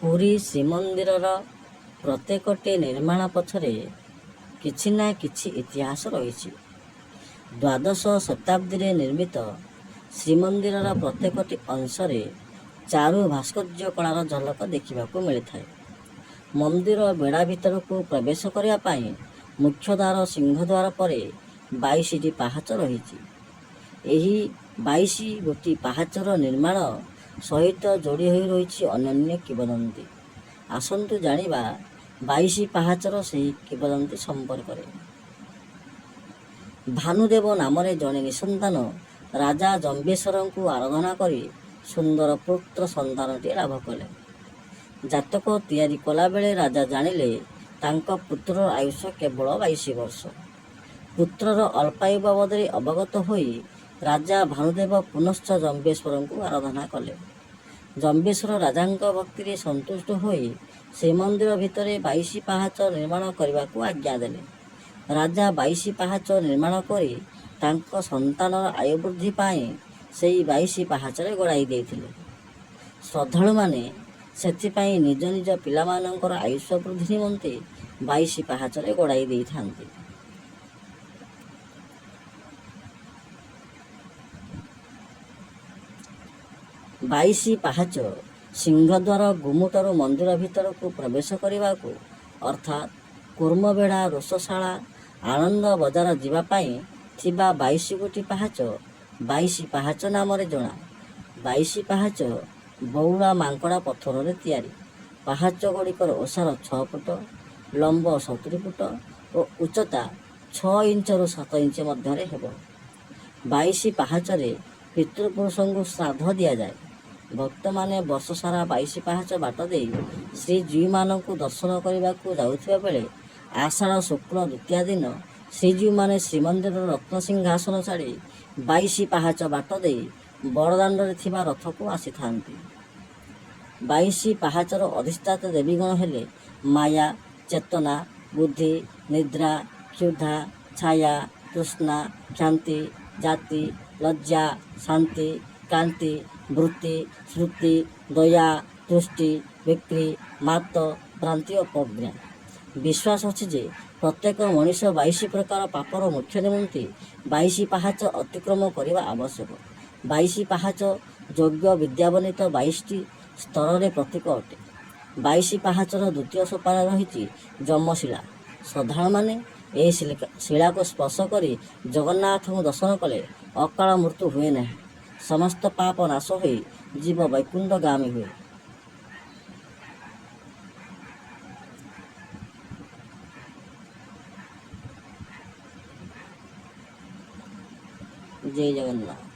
ପୁରୀ ଶ୍ରୀମନ୍ଦିରର ପ୍ରତ୍ୟେକଟି ନିର୍ମାଣ ପଛରେ କିଛି ନା କିଛି ଇତିହାସ ରହିଛି। ଦ୍ୱାଦଶ ଶତାବ୍ଦୀରେ ନିର୍ମିତ ଶ୍ରୀମନ୍ଦିରର ପ୍ରତ୍ୟେକଟି ଅଂଶରେ ଚାରୁ ଭାସ୍କର୍ଯ୍ୟ କଳାର ଝଲକ ଦେଖିବାକୁ ମିଳିଥାଏ। ମନ୍ଦିର ବେଢ଼ା ଭିତରକୁ ପ୍ରବେଶ କରିବା ପାଇଁ ମୁଖ୍ୟଦ୍ୱାର ସିଂହଦ୍ୱାର ପରେ 22ଟି ପାହାଚ ରହିଛି। ଏହି 22 ଗୋଟି ପାହାଚର ନିର୍ମାଣ ସହିତ ଯୋଡ଼ି ହୋଇ ରହିଛି ଅନନ୍ୟ କିମ୍ବଦନ୍ତୀ। ଆସନ୍ତୁ ଜାଣିବା 22 ପାହାଚର ସେହି କିମ୍ବଦନ୍ତୀ ସମ୍ପର୍କରେ। ଭାନୁଦେବ ନାମରେ ଜଣେ ନିଃସନ୍ତାନ ରାଜା ଜମ୍ବେଶ୍ୱରଙ୍କୁ ଆରାଧନା କରି ସୁନ୍ଦର ପୁତ୍ର ସନ୍ତାନଟିଏ ଲାଭ କଲେ। ଜାତକ ତିଆରି କଲାବେଳେ ରାଜା ଜାଣିଲେ ତାଙ୍କ ପୁତ୍ରର ଆୟୁଷ କେବଳ 22 ବର୍ଷ। ପୁତ୍ରର ଅଳ୍ପାୟୁ ବାବଦରେ ଅବଗତ ହୋଇ ରାଜା ଭାନୁଦେବ ପୁନଶ୍ଚ ଜମ୍ବେଶ୍ୱରଙ୍କୁ ଆରାଧନା କଲେ। ଜମ୍ବେଶ୍ୱର ରାଜାଙ୍କ ଭକ୍ତିରେ ସନ୍ତୁଷ୍ଟ ହୋଇ ଶ୍ରୀମନ୍ଦିର ଭିତରେ 22 ପାହାଚ ନିର୍ମାଣ କରିବାକୁ ଆଜ୍ଞା ଦେଲେ। ରାଜା 22 ପାହାଚ ନିର୍ମାଣ କରି ତାଙ୍କ ସନ୍ତାନର ଆୟୁ ବୃଦ୍ଧି ପାଇଁ ସେଇ 22 ପାହାଚରେ ଗଡ଼ାଇ ଦେଇଥିଲେ। ଶ୍ରଦ୍ଧାଳୁମାନେ ସେଥିପାଇଁ ନିଜ ନିଜ ପିଲାମାନଙ୍କର ଆୟୁଷ ବୃଦ୍ଧି ନିମନ୍ତେ 22 ପାହାଚରେ ଗଡ଼ାଇ ଦେଇଥାନ୍ତି। 22 ପାହାଚ ସିଂହଦ୍ୱାର ଗୁମୁଟରୁ ମନ୍ଦିର ଭିତରକୁ ପ୍ରବେଶ କରିବାକୁ, ଅର୍ଥାତ୍ କୂର୍ମବେଢ଼ା, ରୋଷଶାଳା, ଆନନ୍ଦ ବଜାର ଯିବା ପାଇଁ ଥିବା 22 ଗୋଟି ପାହାଚ 22 ପାହାଚ ନାମରେ ଜଣା। 22 ପାହାଚ ବଉଳା ମାଙ୍କଡ଼ା ପଥରରେ ତିଆରି। ପାହାଚ ଗୁଡ଼ିକର ଓସାର 6 ଫୁଟ, ଲମ୍ବ 70 ଫୁଟ ଓ ଉଚ୍ଚତା 6 ଇଞ୍ଚରୁ 7 ଇଞ୍ଚ ମଧ୍ୟରେ ହେବ। 22 ପାହାଚରେ ପିତୃପୁରୁଷଙ୍କୁ ଶ୍ରାଦ୍ଧ ଦିଆଯାଏ। ଭକ୍ତମାନେ ବର୍ଷସାରା 22 ପାହାଚ ବାଟ ଦେଇ ଶ୍ରୀଜୀଉମାନଙ୍କୁ ଦର୍ଶନ କରିବାକୁ ଯାଉଥିବା ବେଳେ ଆଷାଢ଼ ଶୁକ୍ଳ ଦ୍ୱିତୀୟା ଦିନ ଶ୍ରୀଜୀଉମାନେ ଶ୍ରୀମନ୍ଦିରର ରତ୍ନସିଂହାସନ ଛାଡ଼ି 22 ପାହାଚ ବାଟ ଦେଇ ବଡ଼ଦାଣ୍ଡରେ ଥିବା ରଥକୁ ଆସିଥାନ୍ତି। 22 ପାହାଚର ଅଧିଷ୍ଠାତା ଦେବୀଗଣ ହେଲେ ମାୟା, ଚେତନା, ବୁଦ୍ଧି, ନିଦ୍ରା, କ୍ଷୁଧା, ଛାୟା, ତୃଷ୍ଣା, କ୍ଷାନ୍ତି, ଜାତି, ଲଜ୍ଜା, ଶାନ୍ତି, କାନ୍ତି, ବୃତ୍ତି, ଶ୍ରୁତି, ଦୟା, ତୁଷ୍ଟି, ବିକ୍ରି, ମାତ, ଭ୍ରାନ୍ତି ଓ ପ୍ରଜ୍ଞା। ବିଶ୍ୱାସ ଅଛି ଯେ ପ୍ରତ୍ୟେକ ମଣିଷ 22 ପ୍ରକାର ପାପର ମୋକ୍ଷ ନିମନ୍ତେ 22 ପାହାଚ ଅତିକ୍ରମ କରିବା ଆବଶ୍ୟକ। 22 ପାହାଚ ଯୋଗ୍ୟ ବିଦ୍ୟାବର୍ଣ୍ଣିତ 22ଟି ସ୍ତରରେ ପ୍ରତୀକ ଅଟେ। 22 ପାହାଚର ଦ୍ୱିତୀୟ ସୋପାନ ରହିଛି ଯମଶିଳା। ଶ୍ରଦ୍ଧାଳୁମାନେ ଏହି ଶିଳାକୁ ସ୍ପର୍ଶ କରି ଜଗନ୍ନାଥଙ୍କୁ ଦର୍ଶନ କଲେ ଅକାଳ ମୃତ୍ୟୁ ହୁଏ ନାହିଁ, ସମସ୍ତ ପାପ ନାଶ ହୋଇ ଜୀବ ବୈକୁଣ୍ଠଗାମୀ ହୁଏ। ଜୟ ଜଗନ୍ନାଥ।